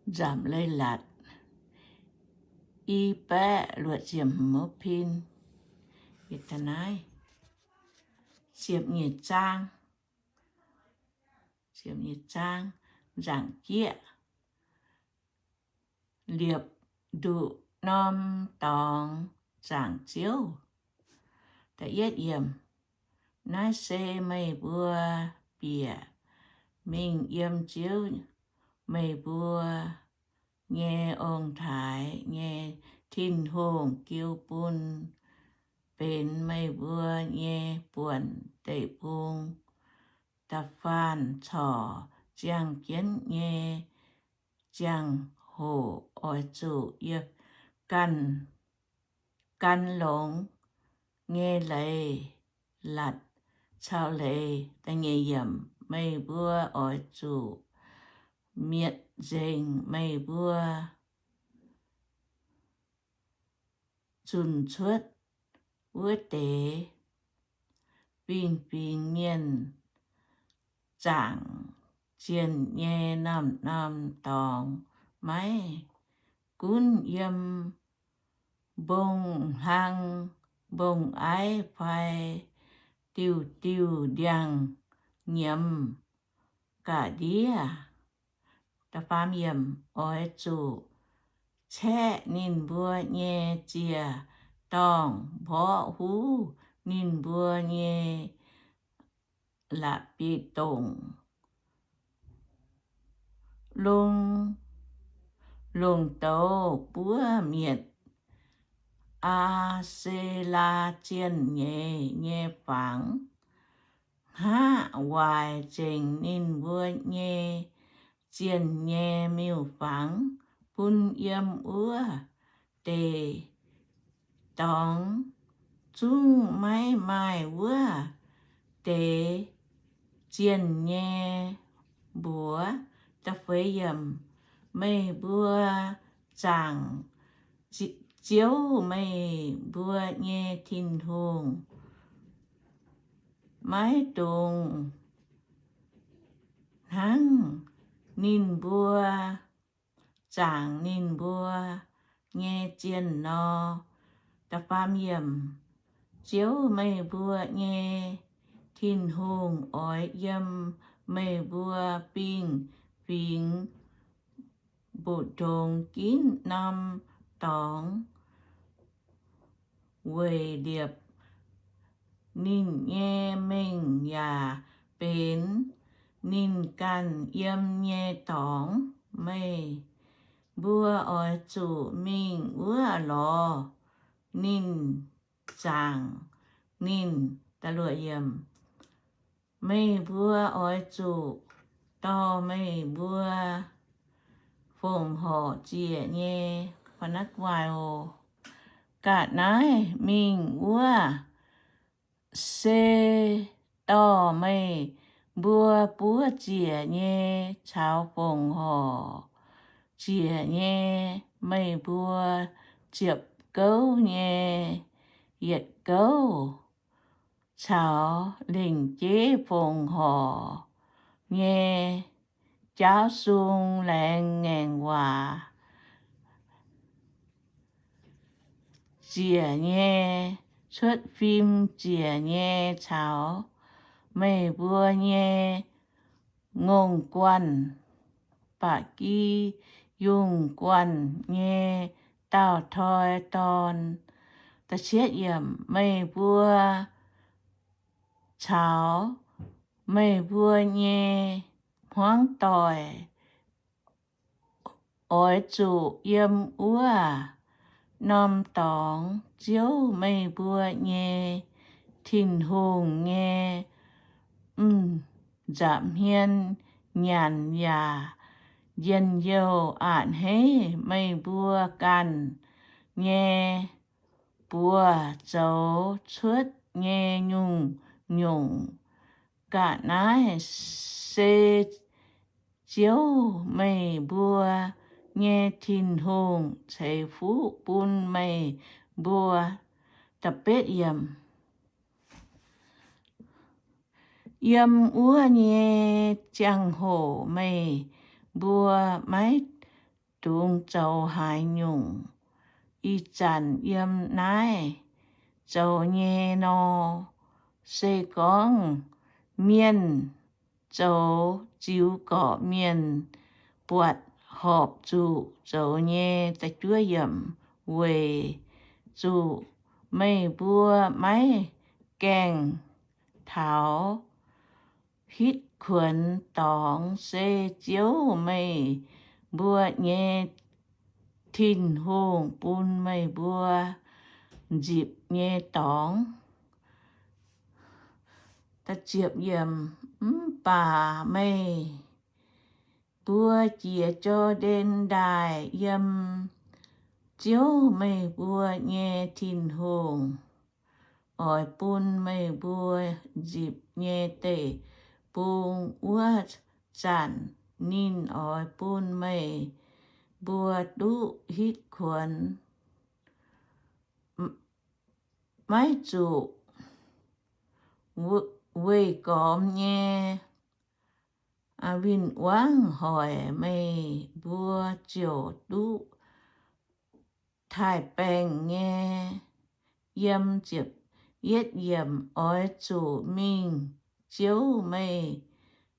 Nzamc Leiz-Latc i baeqv luoqc ziepc hmz pin. Naaiv ziepc nyeic zaang, ziepc nyeic zaang, nzaangc jieqv, liepc nduqc norm dorngx zaangc Ziouv. Da'yietv yiemc. Naaiv se meih mbuo bieqc mingh yiem Ziouv, meih mbuo nyei ong-taaix nyei Tin-Hungh jiu bun benx meih mbuo nyei buonc deic-bung. Da'faanh corc ziangh jienv nyei ziangh hoc oix zuqc yie ganh gan longx nyei leiz-latc caux leiz. Meih mbuo oix zuqc mietc nzengc meih mbuo zunc cuotv wuov deix fingx-fingx mienh zaangc zienh nyei norm-norm dorngx, maiv gunv yiem mbong-hlang, mbong-aiv fai diuh diuh ndiangx-nyiemz ga'ndiev. Oix zuqc caeqv ninh mbuo nyei ziec-dorngh, mborqv huv ninh mbuo nyei la'bieiv-dongc, longc, longc douz buov mietc Aa^se^laa zienh nyeic nyei fangx, hngaqv waaic nzengc ninh mbuo nyei zienh nyei miuc-fangx, bun yiem wuov deix dorngx zungv maiv maaih wuov deix zienh nyei mbuox. Meih mbuo zaangc Ziouv, meih mbuo nyei Tin-Hungh, maiv dungx hnangv ninh mbuo zaangc ninh mbuo nyei zienh nor. Ziouv, meih mbuo nyei Tin-Hungh, oix yiem meih mbuo fingx-fingx mbu'ndongx ginv norm dorngx weic liepc ninh nyei mengh yaac benx ninh ganh yiem nyei dorngx. Meih mbuo oix zuqc mingh wuov lorz ninh, zaangc ninh. Meih mbuo oix zuqc dorh meih mbuo fongc horc ziec nyei. Ga'naaiv, ga'naaiv mingh wuov se dorh meih mbuo buov ziec nyei caux fongc horc ziec nyei, meih mbuo ziepc gouv nyei yietc gouv caux lengc jeiv fongc horc nyei jaauv sung, laengz ngaengc waac ziec nyei, cuotv fim ziec nyei, caux meih mbuo nyei ngongh guanh, ba'gi yungh guanh nyei dauh toi dorn. Meih mbuo caux meih mbuo nyei hmuangv doic oix zuqc yiem wuov norm dorngx Ziouv, meih mbuo nyei Tin-Hungh, nyei m'nza'hmien nyanc yaac njien-youh a'hneiv meih mbuo ganh nyei buoz zoux cuotv nyei nyungc-nyungc. Ga'naaiv se Ziouv, meih mbuo nyei Tin-Hungh, ceix fuqv bun meih mbuo. Yiem wuov nyei ziangh hoc meih mbuo maiv dungx zoux haaix nyungc. Ih zanc yiem naaiv zoux nyei nor, se gorngv mienh zoux ziux gorqv mienh buatc horpc zuqc zoux nyei. Weic zuqc meih mbuo maiv gaengh taux hitv kuonx dorngx, se Ziouv meih mbuo nyei Tin-Hungh bun meih mbuo nzipc nyei dorngx. Mv baac meih mbuo jiex Jor^ndaen Ndaaih yiem, Ziouv meih mbuo nyei Tin-Hungh oix bun meih mbuo nzipc nyei deic-bung wuov zanc, ninh oix bun meih mbuo duqv hitv kuonx, maiv zuqc weih gormx nyei win-wangv hoic, meih mbuo ziouc duqv taaih-baengh nyei yiem. Yietv yiemc, oix zuqc mingh Ziouv meih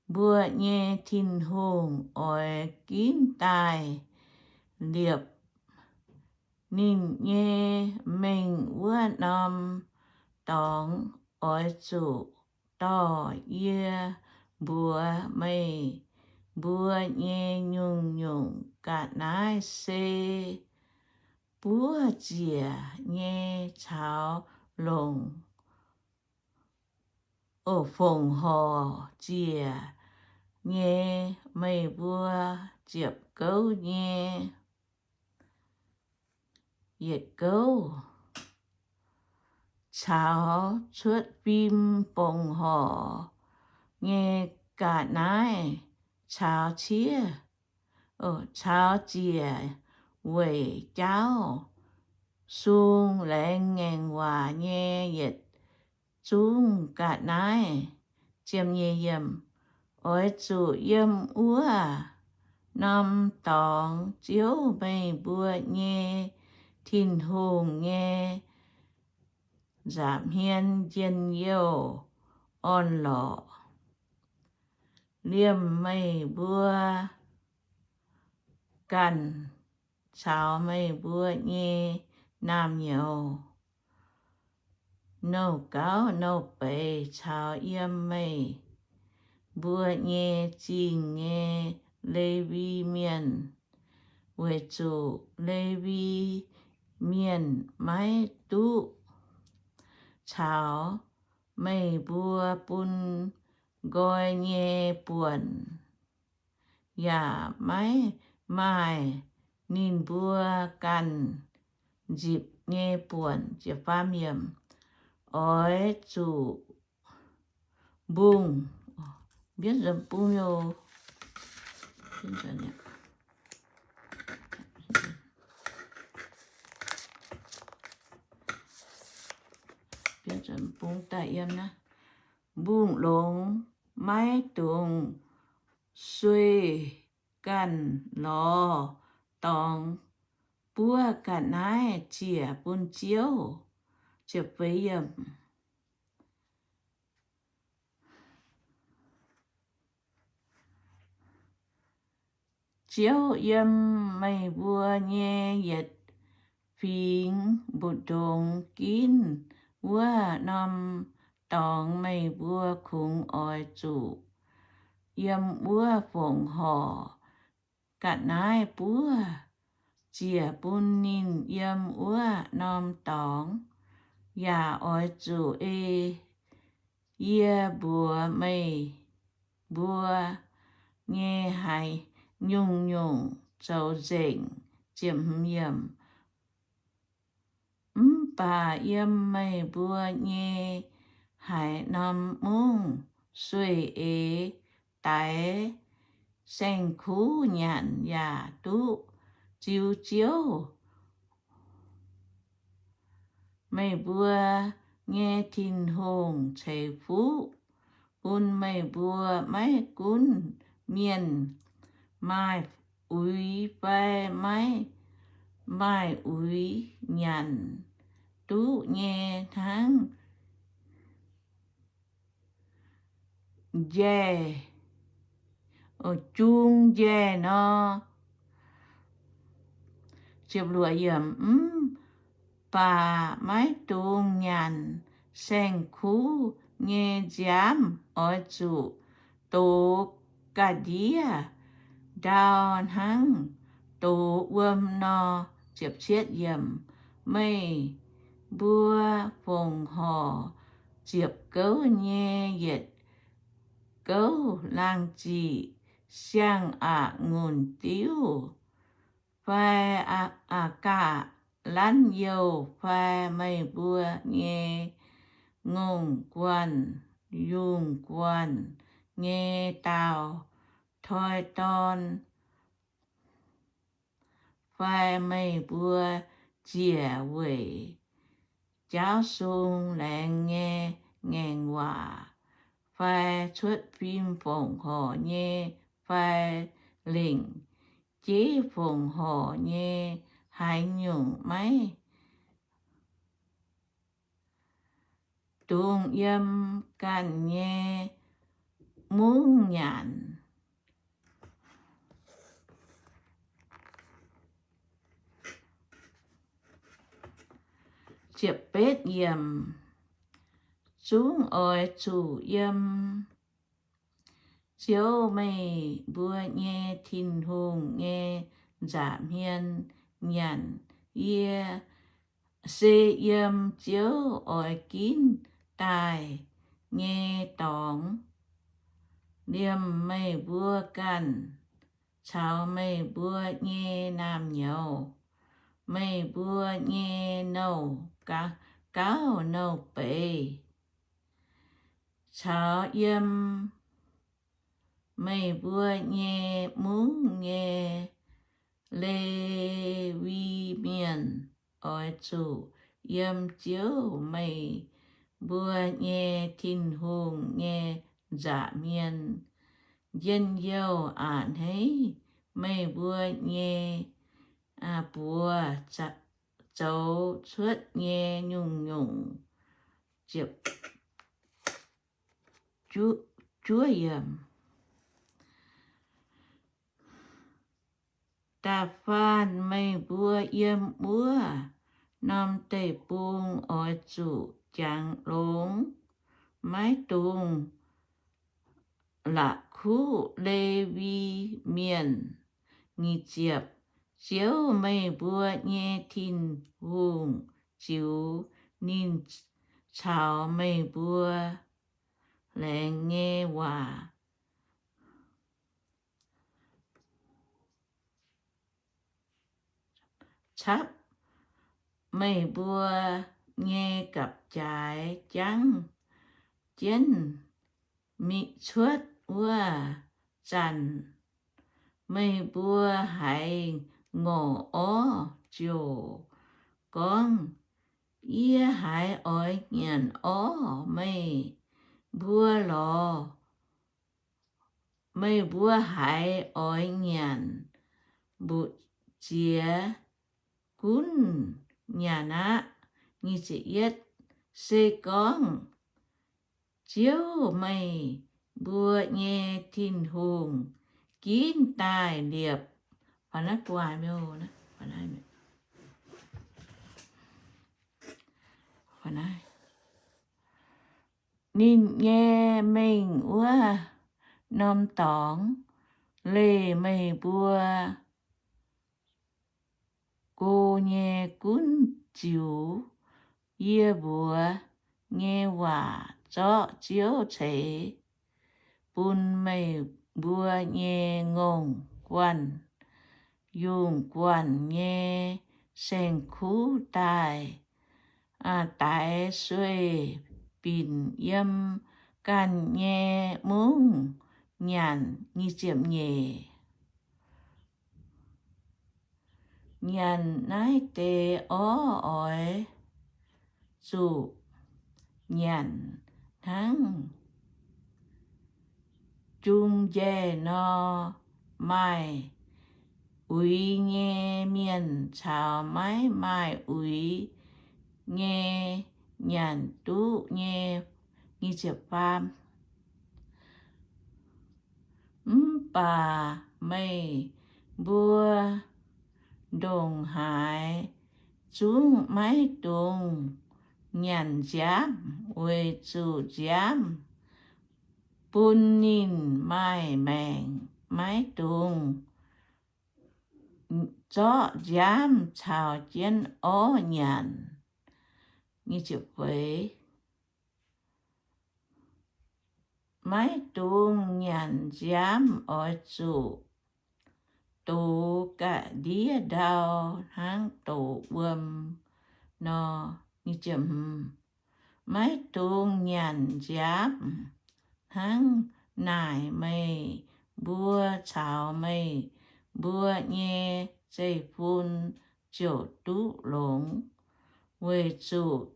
mbuo nyei Tin-Hungh oix ginv daaih liepc ninh nyei mengh wuov norm dorngx. Oix zuqc dorh yie mbuox meih mbuo nyei nyungc-nyungc ga'naaiv se buov ziec nyei caux longc, o, fongc horc ziec nyei. Meih mbuo ziepc gouv nyei, yietc gouv caux cuotv fim fongc horc nyei ga'naaiv caux ciev, o, caux ziec weic jaauv sung laengz ngaengc waac nyei yietc zungv ga'naaiv. Oix zuqc yiem wuov norm dorngx Ziouv, meih mbuo nyei Tin-Hungh, nyei nza'hmien njien-youh orn-lorqc liemh meih mbuo ganh caux meih mbuo nyei naamh nyouz, nouh gauv nouh beiz, caux yiem meih mbuo nyei zingh nyei Lewi Mienh, weic zuqc Lewi Mienh maiv duqv caux meih mbuo bun nqoi nyei buonc, yaac maiv maaih ninh mbuo ganh nzipc nyei buonc. Oix zuqc mbungh, mbungh longx, maiv dungx sueih ganh lorz dorngx buov ga'naaiv ziec bun Ziouv. Ziouv yiem meih mbuo nyei yietc fingx mbu'ndongx ginv wuov norm dorngx, meih mbuo kungx oix zuqc yiem wuov fongc horc ga'naaiv buov ziec bun ninh yiem wuov norm dorngx, yaac oix zuqc ei yie mbuox meih mbuo nyei haaix nyungc-nyungc zoux nzengc. Mv baac yiem meih mbuo nyei haaix norm mungv sueih eix daix saeng-kuv nyanc yaac duqv ziux Ziouv, meih mbuo nyei Tin-Hungh ceix fuqv bun meih mbuo. Maiv gunv mienh maaih uix fai maiv maaih uix nyanc duqv nyei hnangv njaih, jung njaih nor. Mv baac maiv dungx nyanc saeng-kuv nyei nziaamv. Oix zuqc dox ga'ndiev ndau hnangv dox wuom nor. Meih mbuo fongc horc ziepc gouv nyei yietc gouv laangh ziqc siang-aqc ngunc diuv fai aqc gaah lanv youh fai meih mbuo nyei ngongh guanh, yungh guanh nyei daauh toi dorn fai meih mbuo ziec weic jaauv sung laengz nyei ngaengc waac fai cuotv fim fongc horc nyei fai lengc jeiv fongc horc nyei haaix nyungc maiv dungx yiem ganh nyei mungv nyanc. Zungv oix zuqc yiem Ziouv, meih mbuo nyei Tin-Hungh, nyei nza'hmien nyanc. Yie se yiem Ziouv oix ginv daaih nyei dorngx, liemh meih mbuo ganh caux meih mbuo nyei naamh nyouz, meih mbuo nyei nouh gauv nouh beiz, caux yiem meih mbuo nyei mungv nyei Lewi Mienh. Oix zuqc yiem Ziouv, meih mbuo nyei Tin-Hungh, nyei nza'hmien njien-youh a'hneiv meih mbuo nyei buoz zoux cuotv nyei nyungc-nyungc. Da'faanh meih mbuo yiem wuov norm deic-bung oix zuqc jangx longx, maiv dungx la'kuqv Lewi Mienh. Ziouv, meih mbuo nyei Tin-Hungh, ziux ninh caux meih mbuo laengz nyei waac capv meih mbuo nyei gapv-jaaix jangv jienv mingh cuotv wuov zanc, meih mbuo haiz ngorc orv ziouc gorngv, Yie haiz oix nyanc orv. Meih mbuo lorz, meih mbuo haiz oix nyanc, mbu'ziex gunv nyanc aqv. Se gorngv Ziouv, meih mbuo nyei Tin-Hungh, ginv daaih liepc ninh nyei mengh wuov norm dorngx, leih meih mbuo go nyei gunv ziux yie mbuox nyei waac, zorqv Ziouv ceix bun meih mbuo nyei ngongh guanh, yungh guanh nyei saeng-kuv daaih, daix sueih binc yiem ganh nyei mungv nyanc. Nyanc naaiv deix orv oix zuqc nyanc hnangv jung njaih nor, maaih uix nyei mienh caux maiv maaih uix nyei nyanc duqv nyei. Mv baac meih mbuo ndongc haaix zungv maiv dungx nyanc nziaamv, weic zuqc nziaamv bun ninh maaih maengc. Maiv dungx zorqv nziaamv caux jienv orv nyanc. Maiv dungx nyanc nziaamv oix zuqc dox ga'ndiev ndau hnangv dox wuom nor. Maiv dungx nyanc nziaamv hnangv naaic, meih mbuo caux meih mbuo nyei zeiv-fun ziouc duqv longx, weic zuqc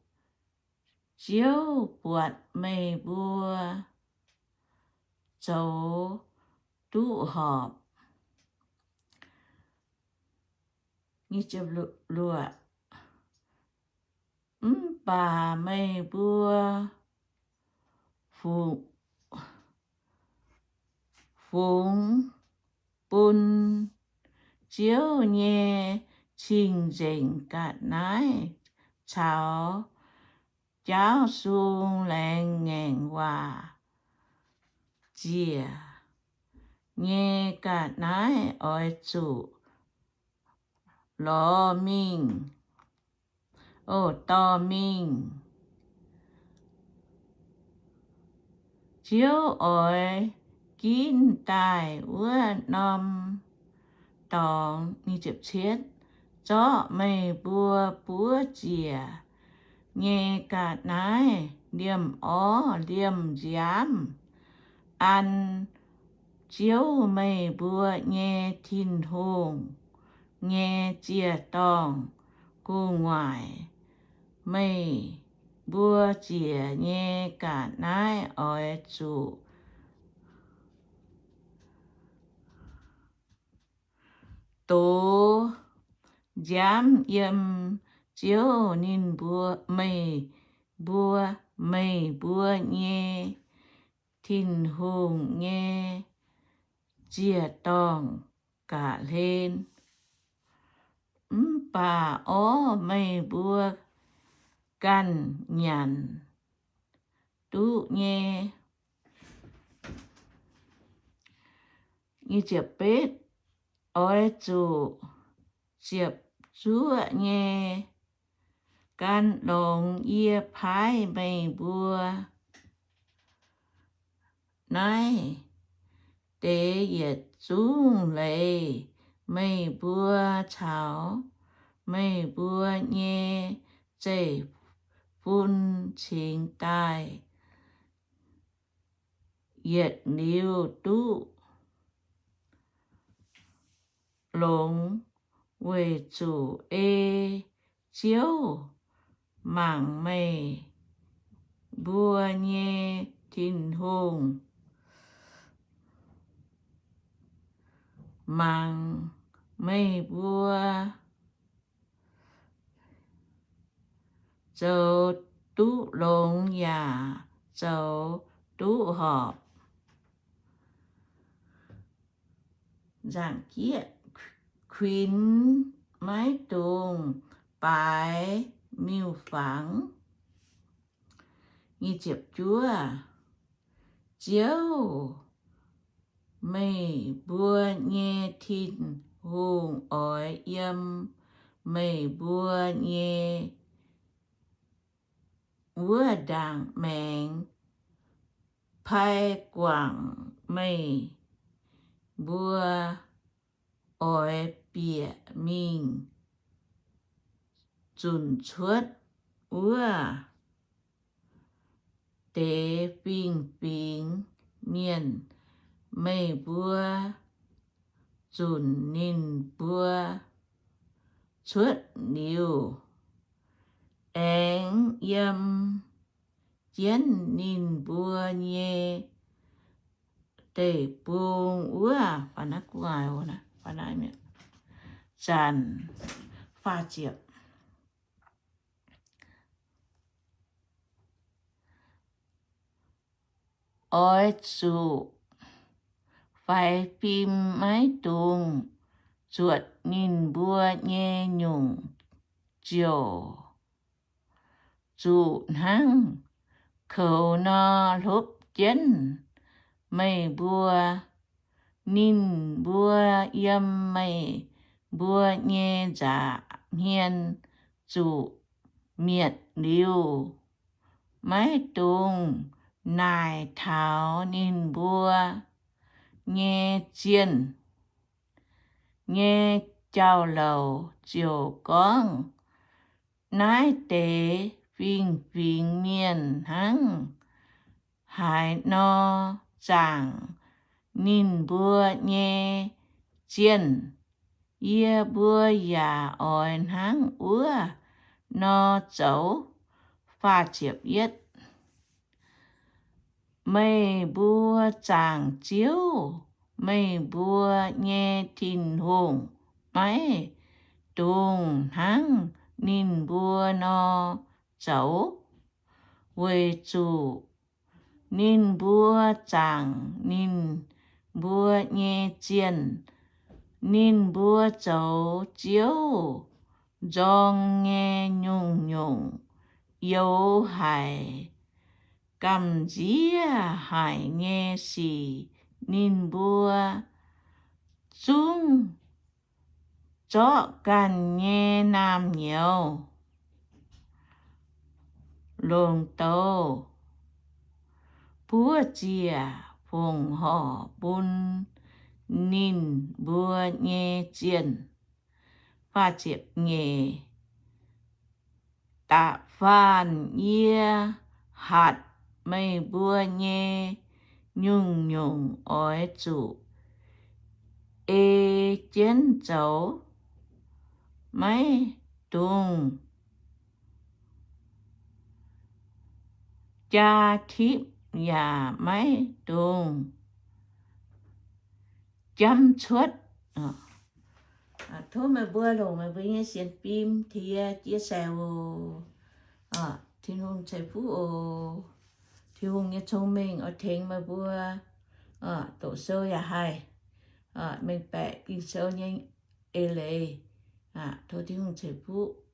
Ziouv buatc meih mbuo zoux duqv horpc. Mv baac meih mbuo fungx, fungx bun Ziouv nyei cing-nzengc ga'naaiv caux jaauv sung laengz ngaengc waac ziec nyei ga'naaiv oix zuqc lorz mingh, o, dorh mingh. Ziouv oix ginv daaih wuov norm dorngx, zorqv meih mbuo buov ziec nyei ga'naaiv liemh orv liemh nziaamv an Ziouv, meih mbuo nyei Tin-Hungh, nyei ziec-dorngh gu'nguaaic. Meih mbuo ziec nyei ga'naaiv oix zuqc dox nziaamv yiem Ziouv ninh mbuo, meih mbuo, meih mbuo nyei Tin-Hungh nyei ziec-dorngh ga'hlen. Mv baac orv meih mbuo ganh nyanc duqv nyei, oix zuqc ziepc zuoqv nyei gan longx yie paaiv meih mbuo naaiv deix yietc zungv leiz. Meih mbuo caux meih mbuo nyei zeiv-fun cingx daaih yietc liuz duqv longx, weic zuqc ei Ziouv mangc meih mbuo nyei Tin-Hungh, mangc meih mbuo zoux duqv longx yaac zoux duqv horpc. Kuinx maiv dungx baaix miuc-fangx. Ziouv, meih mbuo nyei Tin-Hungh, oix yiem meih mbuo nyei wuov ndaangc maengx pai guangc meih mbuo, oix bieqc mingh zunc cuotv wuov deix fingx-fingx mienh. Meih mbuo zunc ninh mbuo cuotv liuz, aengx yiem jienv ninh mbuo nyei deic-bung wuov, zanc. Oix zuqc faix fim maiv dungx zuotc ninh mbuo nyei nyungc ziouc zuqc hnangv koux nor hlopv jienv meih mbuo. Ninh mbuo yiem meih mbuo nyei nza'hmien zuqc mietc liuz, maiv dungx naaic taux ninh mbuo nyei zienh nyei jauv-louc ziouc gorngv, naaiv deix fingx-fingx mienh hnangv haaix nor zaangc ninh mbuo nyei zienh, yie mbuo yaac oix hnangv wuov nor zoux. Meih mbuo zaangc Ziouv, meih mbuo nyei Tin-Hungh, maiv dungx hnangv ninh mbuo nor zoux, weic zuqc ninh mbuo zaangc ninh mbuo nyei zienh. Ninh mbuo zoux Ziouv nzorng nyei nyungc-nyungc youx haic, gamh nziev haic nyei sic. Ninh mbuo zungv zorqv ganh nyei naamh nyouz longc douz buov ziec fongc horc bun ninh mbuo nyei zienh. Nyeic, da'faanh yie hatc meih mbuo nyei nyungc-nyungc oix zuqc ei jienv zoux, maiv dungx jaa tipv yaac maiv dungx jamv cuotv. Tov meih mbuo longc meih mbuo nyei sienx fim tie chia sẻ oc. Tin-Hungh ceix fuqv oc. Tin-Hungh nyei cong-mengh oix tengx meih mbuo doqc sou yaac haih mengh baeqc Ging-Sou nyei eix leiz. Tov Tin-Hungh ceix fuqv.